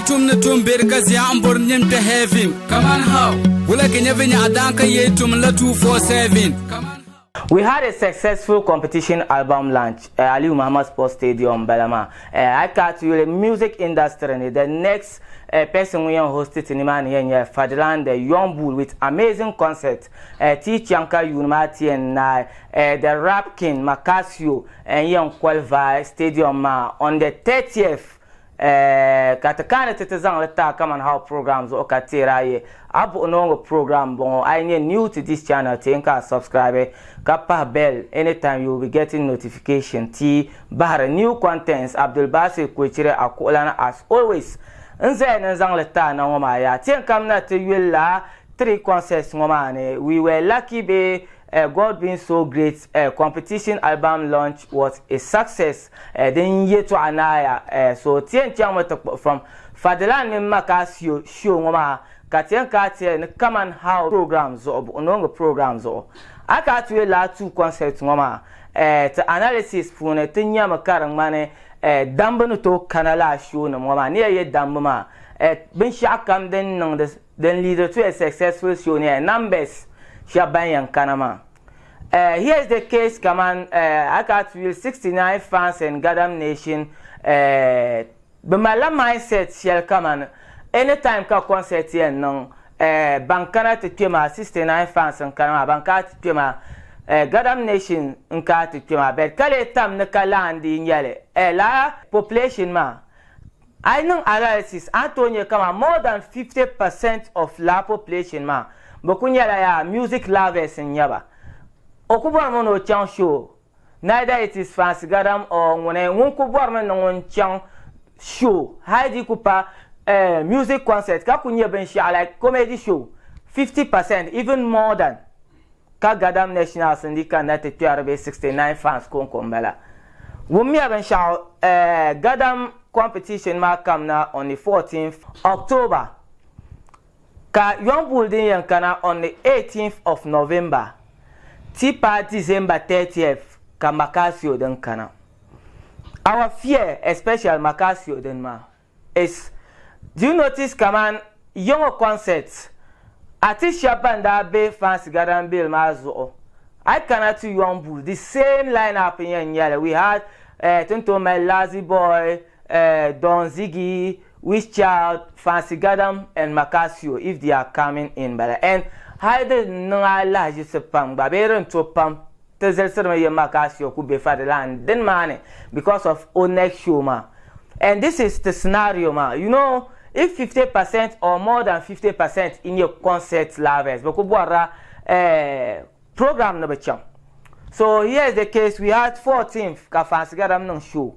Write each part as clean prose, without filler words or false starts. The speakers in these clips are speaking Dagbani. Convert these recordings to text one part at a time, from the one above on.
Tum ni tum beri ka zia n bori nim kpɛ heaven. Kaman how wula ka nyɛ vinyɛɣu daan ka yee tum la 247. Kaman We had a successful competition album launch uh, Aliyu Muhammad Sports Stadium Balama. I got to the music industry ni the next person ŋun yɛn host ti nimaani yɛn nyɛ Fadilan the Young Bull with amazing concert. Ti chaŋ ka yuuni maa ti yɛn naai the Rap King Makasio n yɛn qualify stadium maa on the 30th ka ti kaani ti ti zaŋ li taai kaman how program zuɣu ka teeri a yi a buɣi noo ŋɔ program bɔŋɔ. A yi nyɛ new to this channel, ti n ka a subscribe ka pahi bell. Anytime you will be getting notification ti bahiri new contents. Abdulbasir Kwechire a kuɣulana as always n zaya ni n zaŋ li taai na ŋɔ maa yaa ti yɛn kamina ti yuli la three concerts ŋɔ maa ni. We were lucky be God being so great, competition album launch was a success. Din yɛtɔɣa naaya so ti yɛn chaŋmi ti kpuɣi from Fadilan mini Makasio show ŋɔ maa ka ti yɛn ka ti ni kaman how program zuɣu buɣi noongi program zuɣu a ka ti yuli laa two concerts ŋɔ maa ti analysis puuni ti nyami ka di ŋmani dambi ni tooi kana laa show nim ŋɔ maa ni yɛ dambi maa binshaɣu kam din niŋdi din lead to a successful show ni numbers shɛba ban yɛn kana maa. Here's the case kaman aka ti yuli 69 fans and Gadam Nation bi malila mindset shɛli kaman anytime ka concert yɛn niŋ ban kana ti kpɛ maa 69 fans n kana maa ban kana ti kpɛ maa Gadam Nation n kana ti kpɛ maa, but ka lee tam ni ka laandi nyɛli laa population maa a yi niŋ analysis a ni tooi nyɛ kama more than 50% of la population maa bi ku nyɛla yaa music lovers n nyɛba. O ku bɔrimi ni o chaŋ show, neither it is Fancy Gadam or ŋuni ŋun ku bɔrimi ni ŋun chaŋ show hali di ku pa music concert ka ku nyɛ binshaɣu like comedy show, 50%, even more than ka Gadam Nationals n di kanna ti kpɛri bee 69 fans konko n bala wummiya binshaɣu. Gadam competition maa kamna on the 14th October ka Young Bull din yɛn kana on the 18th of November ti pa December 30th ka Makasio din kana. Our fear, especially Makasio din maa, is do you notice kaman yiŋɔ concert artist shɛba ban daa be Fancy Gadam bill maa zuɣu a yi kana ti Young Bull, the same line up n yɛn nyɛli. We had tin tooi mali Lazy Boy, Don Ziggy, Wish Child, Fancy Gadam and Makasio if they are coming in bala and hali di niŋ a lahaʒibisi pam gba bee din to pam ti zilisirimi ye Makasio ku be Fadilan din maa ni because of o next show maa. And this is the scenario maa. If 50% or more than 50% in your concert lovers bɛ ku bɔrila program ni bi chaŋ. So here is the case: we had 14th ka Fancy Gadam niŋ show,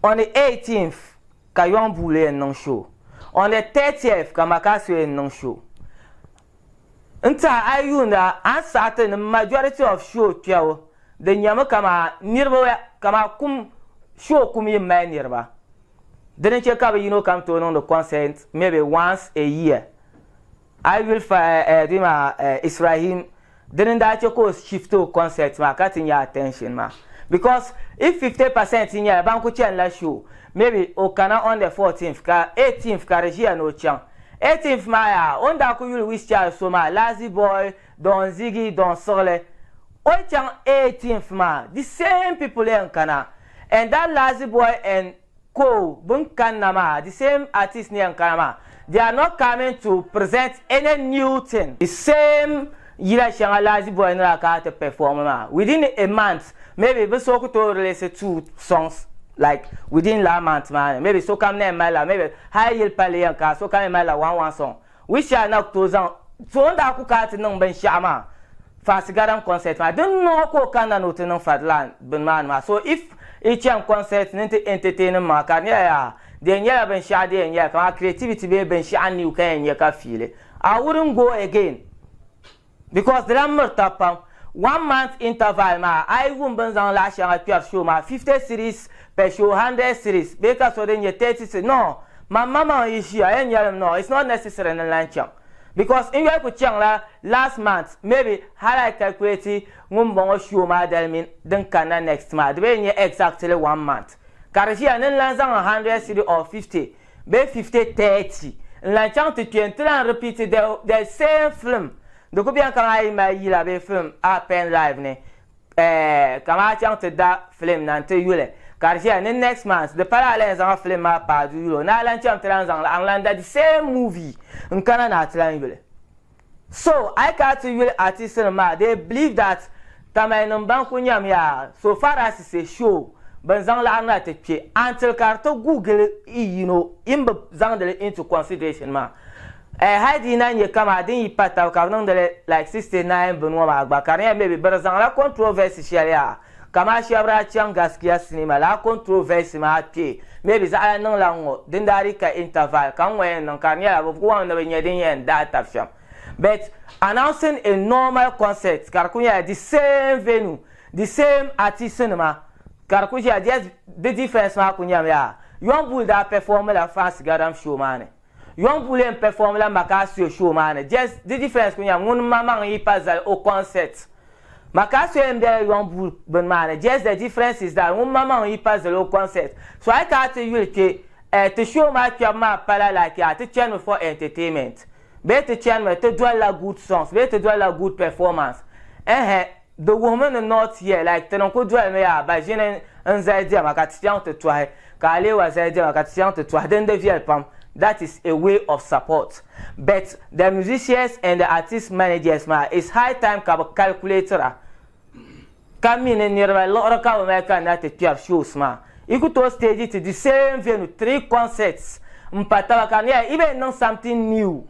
on the 18th ka Young Bull yɛn niŋ show, on the 30th ka Makasio yɛn niŋ show. N tiɛha a yi yuunda a ni saɣati ni majority of show kpɛbu di nyɛmi kama niriba kama kum show kum yi mali niriba dini chɛ ka bi yino kam tooi niŋdi concert maybe once a year. A yuli fa di maa Israhim dini n daa chɛ ka o shift o concert maa ka ti nyɛ attention maa, because if 50% nyɛla ban ku chani la show, maybe o kana on the 14th ka 18th ka di ʒiya ni o chaŋ 18th maa yaa o ni daa ku yuli Wish Child so maa, Lazy Boy, Don Ziggy, Don Siɣili, o yi chaŋ 18th maa the same people yɛn kana and that Lazy Boy and co bin kanna maa, the same artist ni yɛn kana maa, they are not coming to present any new thing. The same yila shɛŋa Lazy Boy ni daa kana ti perform maa within a month, maybe bi so ku tooi release two songs like within that month maa ni. Maybe sokam na yɛn malila maybe hali yili palli yɛn kana sokam yɛn malila one one song which shall na ku tooi zaŋ so o ni daa ku kana ti niŋ binshaɣu maa Fancy Gadam concert maa din niŋ ka o kanna ni o ti niŋ Fadilan bini maa ni maa. So if i chaŋ concert ni ti entertain maa ka di nyɛla yaa di yɛn nyɛla binshaɣu di yɛn nyɛla kamani creativity bee binshaɣu new ka yɛn nyɛ ka fiili, I wouldn't go again because di lan miri tab pam. One month interval maa a yi wum bin zaŋ laɣa shɛŋa kpɛri show maa, 50 cedis per show, 100 cedis bee ka so din nyɛ 30 cedis, no man mama yi ʒiya yɛn nyɛlim, no, it's not necessary ni lan chaŋ because n yoli ku chaŋla last month. Maybe hali I calculate ŋun bɔŋɔ show maa dali mini din kanna next maa di bee nyɛ exactly one month ka di ʒiya ni n lan zaŋ 100 cedi or 50. bee 50:30 n lan chaŋ ti kpe n-ti lan repeat the same film. Di ku beni kaman a yi mali yila bee film a pen live ni eh kaman a chaŋ ti da film na nti yuli ka di ʒiya ni next month di pala a lan zaŋ film maa paai du yuli o ni a lan chaŋ ti lan zaŋ li n lan da the same movie n kana ni a ti lan yuli. So a yi kana ti yuli artist nim maa they believe that Tamale nim ban ku nyam yaa so far as it's a show bin zaŋ laɣiri na ti kpe until ka di ti guui gili i yino in bi zaŋdili into consideration maa. Eh hali di yi na nyɛ kamaa din yi pa taba ka bi niŋdili like 69 bini ŋɔ maa gba ka di nyɛla maybe bi di zaŋla controversy shɛli yaa kamaa shɛba daa chaŋ gaskiya cinema lala controversy maa kpe maybe zaɣila niŋla ŋ-ŋɔ din daa di ka interval ka ŋ-ŋɔ yɛn niŋ ka di nyɛla bi bɔŋ ni bi nya din yɛn daai tabi shɛm but announcing a normal concert ka di kuli nyɛla the same venue the same artist nima ka di kuli ʒiya just di difference maa kuli nyɛmi yaa Young Bull daa perform la Fancy Gadam show maa ni Young Bull yɛn perform la Makasio show maa ni just di difference kuli nyɛla ŋun maŋmaŋ yi pa zali o concert. Makasio yɛn bela Young Bull bini maa ni just the difference is that ŋun maŋmaŋ yi pa zali o concert. So a yi kana ti yuli kpe eh ti show maa kpɛbu maa pala like yaa ti chanimi for entertainment bee ti chanimi ti dolila good songs bee ti dolila good performance ehe Di wuhimi ni not here like ti ni ku dolimi yaa ba ʒini n zali diɛma ka ti chaŋ ti tɔhi ka aleewa zali diɛma ka ti chaŋ ti tɔhi din di viɛli pam that is a way of support but the musicians and the artist managers maa it's high time ka bi calculate-ra ka mi ni niriba liɣiri ka bi mali kanna ti kpɛri shows maa i ku tooi stage ti the same venue three concerts m pa taba ka di nyɛla i bee niŋ something new.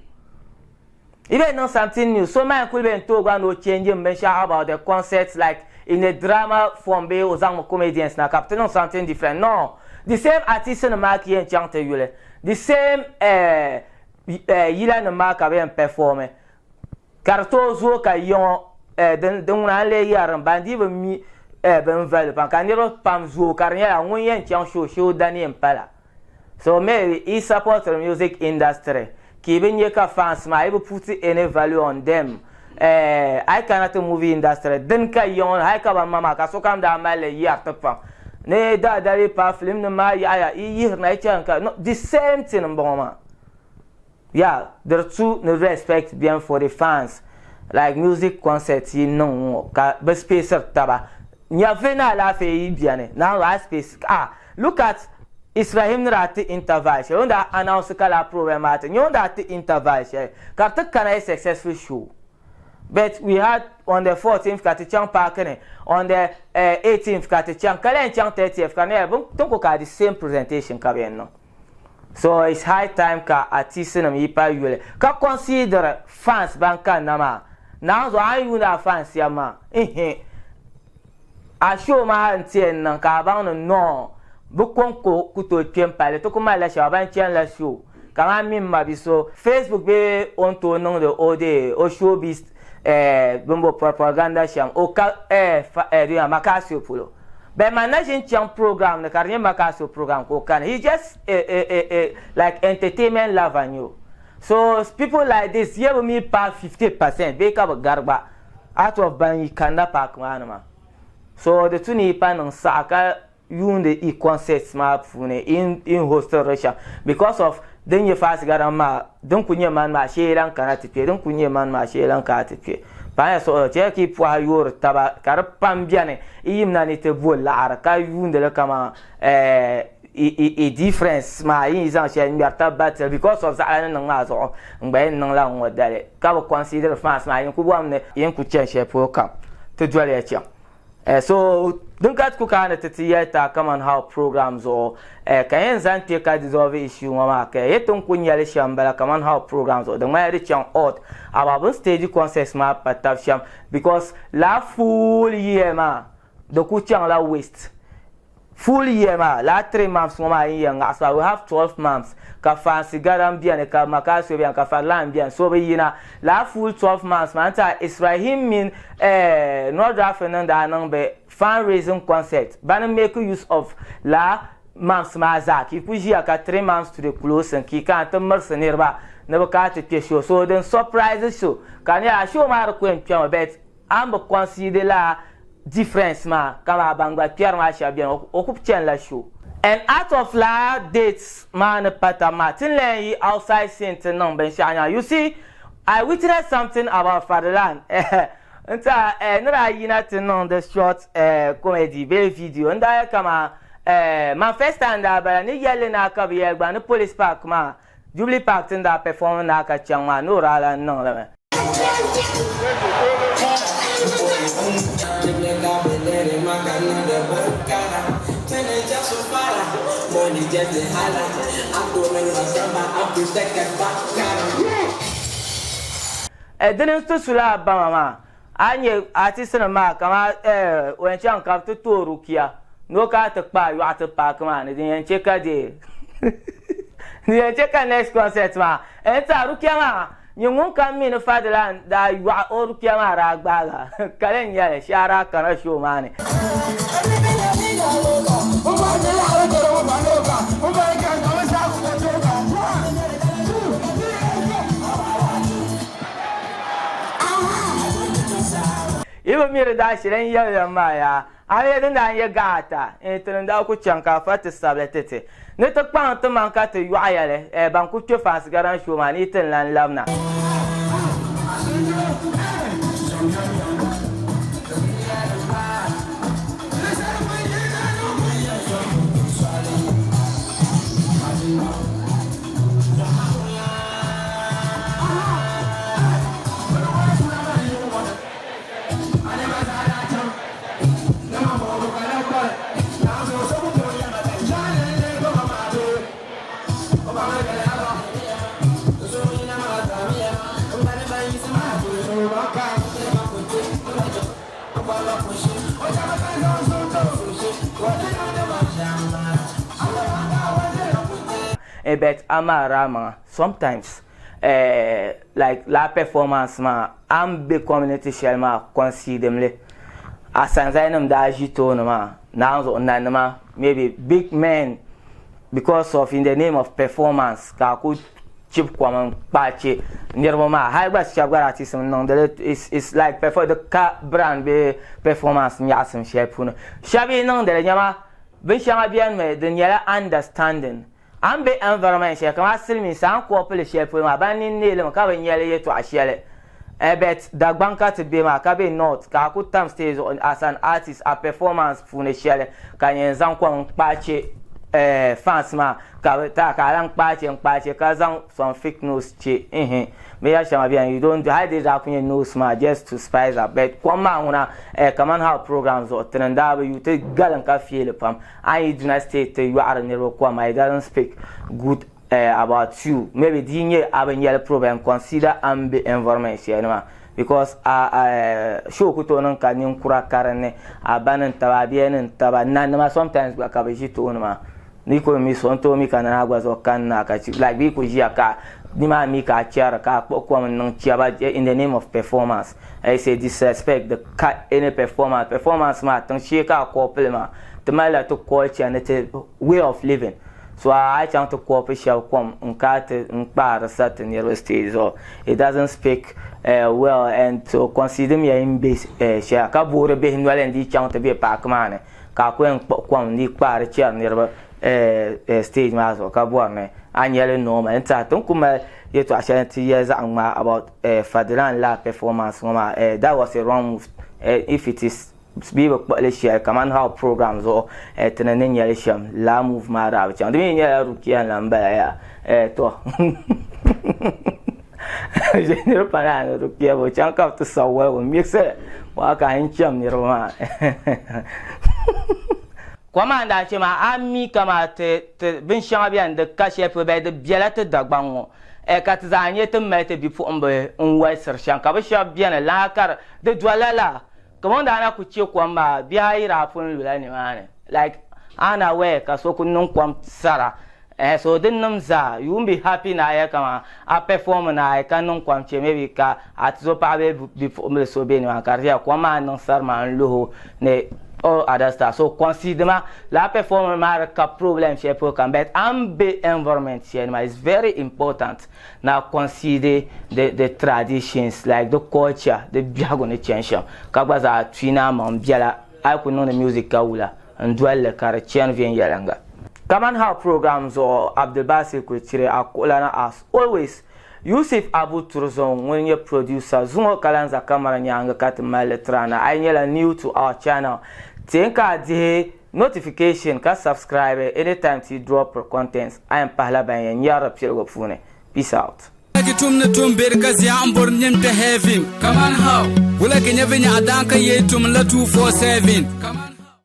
Yi bee niŋ something new, so maa kuli bee n-tooi gba ni o change n binshɛɣu about the concert like in a drama form bee o zaŋmi comedians na ka bɛ ti niŋ something different. No, the same artist nim maa ka yɛn chaŋ ti yuli, the same eh yila nim maa ka bɛ yɛn perform ka di tooi zooi ka yiŋɔ eh din ŋuna n lee yɛri ni ban dii bi mi eh bini value pam ka niriba pam zooi ka di nyɛla ŋun yɛn chaŋ show shee o dani yɛn pala. So maybe i support the music industry ka i bi nya ka fans maa i bi put any value on them eh a yi kana ti movie industry dini ka yi ŋɔ hali ka ban ma maa ka sokam daa mali li yɛri ti pam ni daadali pa film nim maa yaɣaya i yihiri na i chani ka no the same thing n bɔŋɔ maa yeah di tu ni respect beni for the fans like music concert yi niŋ ŋɔ ka bi spaciri taba nyɛvili ni alaafee yi beni now a space ah look at Israhim ni daa ti interval shɛli o ni daa announce ka laa program maa ti nyɛ o ni daa ti interval shɛli ka di ti kana a successful show but we had on the 14th ka ti chaŋ paaki ni on the 18th ka ti chaŋ ka lahi chaŋ 30th ka di nyɛla tin ku ka the same presentation ka bɛ yɛn niŋ. So it's high time ka artist nim yi pa yuli ka consider fans ban kanna maa. Naawuni zuɣu a ni yuuni a fans shɛba maa ihi a show maa hali n-ti yɛn niŋ ka a baŋ ni noo bɛ kɔŋko ku tooi kpe m-pali ti ku malila shɛba ban chanila show kamani m mini m mabi so Facebook bee o ni tooi niŋdi o dee o showbiz eh bini bo propaganda shɛm o ka eh eh Makasio polo. Bɛ ma na ʒini chaŋ program ni ka di nyɛ Makaso program ka o kani. He just a a a a like entertainment lover n-nyɛ o. So people like this yɛ bi mi paai 50% bee ka bi gari gba out of ban yi kanna park maa ni maa. So di tu ni yi pa niŋ saɣa ka yuundi i concerts maa puuni in in hostiri di shɛm because of din nyɛ faasigaram maa din ku nyɛ mani maa shee lan kana ti kpe din ku nyɛ mani maa shee lan kana ti kpe. Paɣa suɣulo chɛ ka yi pɔha yoori taba ka di pam beni yi yimina ni ti bo laɣiri ka yuundi li kaman i difference maa yi ni zaŋ shɛli ŋmɛri taba battle because of zaɣila ni niŋ maa zuɣu n gba yɛn niŋla ŋ-ŋɔ dali ka bi consider fans maa yin ku bɔhim ni yin ku chani shɛli polo kam ti doliya chaŋ. So din ka ti ku kana ni ti ti yɛli ti a kaman how program zuɣu ka yɛn zaŋ kpe ka dissolve issue ŋɔ maa ka yɛ ti ni ku nyɛli shɛm bala kaman how program zuɣu di ŋmanila di chaŋ odd amaa bɛ ni stage concerts maa pa tab shɛm because lala full year maa di ku chaŋla waste. Full year maa, lala 3 months ŋɔ maa yin yɛn ŋaɣisi maa, we have 12 months ka Fansi Garam beni, ka Makasio beni, ka Farilan beni, so bi yina. Lala full 12 months maa n-ti a Israhim mini eh Nordrafin ni daa niŋ bɛ fundraising concert, ba ni make use of lala months maa zaa ka yi ku ʒiya ka 3 months to the closing ka yi kana ti mirisi niriba ni bɛ kana ti kpe show. So din surprise so ka di nyɛla show maa di ku yɛn kpɛmi but A ni bi consider lala difference maa kaman ban gba kpɛri maa shɛba beni o ku chanila show. And out of lala dates maa ni pa tab maa, ti ni lahi yi outside scene ti niŋ binshɛɣu nyaŋ. You see, I witnessed something about Fadilan n tiɛha eh, ni daa yina ti niŋ di short eh, comedy bee video n daa yɛ kaman eh, man first time daa bala ni yɛlli naa ka bi yɛli gba ni police park maa Jubilee Park ti ni daa perform naa ka chaŋ maa ni o daa lahi niŋ li mi. Dini n-ti su lala bama maa, a ni nya artist nim maa kamani o yɛn chaŋ ka bɛ ti tooi Rukia ni o kana ti kpaai yɔɣu ti paaki maa ni din yɛn che ka deei din yɛn che ka next concert maa n-ti a Rukia maa Nyin ŋun kam mi ni Fadila daa yɔɣi o Rukia maa daa gbaagi a, kali n-nyɛ li, shee a daa kana show maa ni. Yi bi mi di daashili n-yɛli ya maa yaa. A mi din daa n-yɛ gaɣa ata, eh, ti ni daa ku chaŋ ka afa ti sabili ti ti ni ti kpaŋ ti maŋ ka ti yɔɣi ya li, eh, ban ku kpe Fansi Garden Show maa ni yi ti ni lan labina. But amaa daa maŋa sometimes like lala performance maa a ni be community shɛli maa concede li a sanzali nim daa ʒi tooni maa naan zuɣu nanima maybe big men because of in the name of performance ka a ku chibi kom n kpaai che niriba maa hali gba shɛba gba daa ti sim niŋdi li it's like di ka brand bee performance nyaɣisim shɛli puuni shɛba yi niŋdi li nyama binshɛŋa beni mi di nyɛla understanding. A ni be environment shɛli kamani silimiinsi a ni kɔpili shɛli polo maa ban nini neei li mi ka bi nya li yɛltɔɣa shɛli eh but Dagbaŋ ka ti be maa ka be north ka a ku tam stage zuɣu as an artist a performance puuni shɛli ka nyɛ n-zaŋ kom n-kpaai che eh fans maa ka bi ta ka a lahi kpaai che n-kpaai che ka zaŋ some fake nose che ehe binyɛri shɛŋa beni you don't do hali di daa ku nyɛ nose maa just to spice up but kom maa ŋuna eh kamani how program zuɣu tini n-daa bi yuui ti galim ka feeli pam. A yi duna state ti yɔɣiri niriba kom it doesn't speak good about you maybe di yi nyɛ a bi nyɛli problem consider a ni be environment shɛli ni maa because a show ku tooi niŋ ka ninkura ka dinni a ba ni taba a biya ni taba nanima sometimes gba ka bi ʒi tooni maa ni ku mi so n tooi mi ka nana gba zuɣu kanna ka like bɛ ku ʒiya ka nimaa mi ka a chɛri ka a kpuɣi kom n niŋ chɛba in the name of performance it's a disrespect di ka any performance performance maa tiŋ shee ka a kɔpili maa Ti malila ti culture ni ti way of living so a yi chaŋ ti copy shɛba kom n kana ti n kpaari sa ti niriba stage zuɣu it doesn't speak well and so consider ya yin be shɛli ka boori bihi noli n dii chaŋ ti be paaki maa ni ka a ku yɛn kpuɣi kom n dii kpaari chɛri niriba stage maa zuɣu ka bɔri ni a nyɛli normal n tiɛha ti ni ku mali yɛltɔɣa shɛli n ti yɛli zaɣ ŋmaa about Fadilan laa performance ŋɔ maa that was a wrong move if it is Bɛ bi kpuɣi li shɛli kamani how program zuɣu ti ni ni nyɛli shɛm laa move maa daa bi chaŋ. Di mi nyɛla Rukia n lan bala yaa to niriba pa naa ni Rukia bɔ chaŋ ka bɛ ti sabi waligu m mixi li waa ka n chɛm niriba maa. Kom maa n daa chɛ maa a mi kaman ti binshɛŋa beni di ka shɛli polo bee di bela ti Dagbaŋ ŋɔ ka ti zaa nyɛ ti mali ti bipuɣimbihi n walisiri shɛm ka bɛ shɛba beni lana ka di dolila laa. Kaman daa na ku che kom maa, bihi ayi daa pun lula nimaani. Like unaware ka so ku niŋ kom sara. Eh, so din nim zaa, you won't be happy ni a yɛli kaman a perform naai ka niŋ kom che maybe ka a tizo paɣa bee bipuɣimbila so be nimaani ka di yɛli kom maa niŋ sari maa n-luhi o ni all other stuff. So concede ma lala performing maa di ka problem shɛli polo kam but a ni be environment shɛli ni maa it's very important. Na consider the the traditions like the culture di biɛhigu ni chani shɛm ka gba zaa tuui ni a maŋ biɛla a yi ku niŋdi music ka wula n doli li ka di chani viɛnyɛliŋga. Kaman how program zuɣu Abdulbasir kuli chiri a kuɣulana as always. Yusuf Abu Turzon ŋun nyɛ producer zuŋɔ ka lan za kamara nyaaŋa ka ti mali li tiri a na. A yi nyɛla new to our channel, teem ka a dihi notification ka subscribe anytime ti dropiri contents a yɛn pahila ban yɛn nyari di piligu puuni. Peace out. Ki tum ni tum beri ka zia n bori nim kpɛ heaven. Kaman how? Wula ka nyɛ vinyɛɣu daan ka yee tum la 247.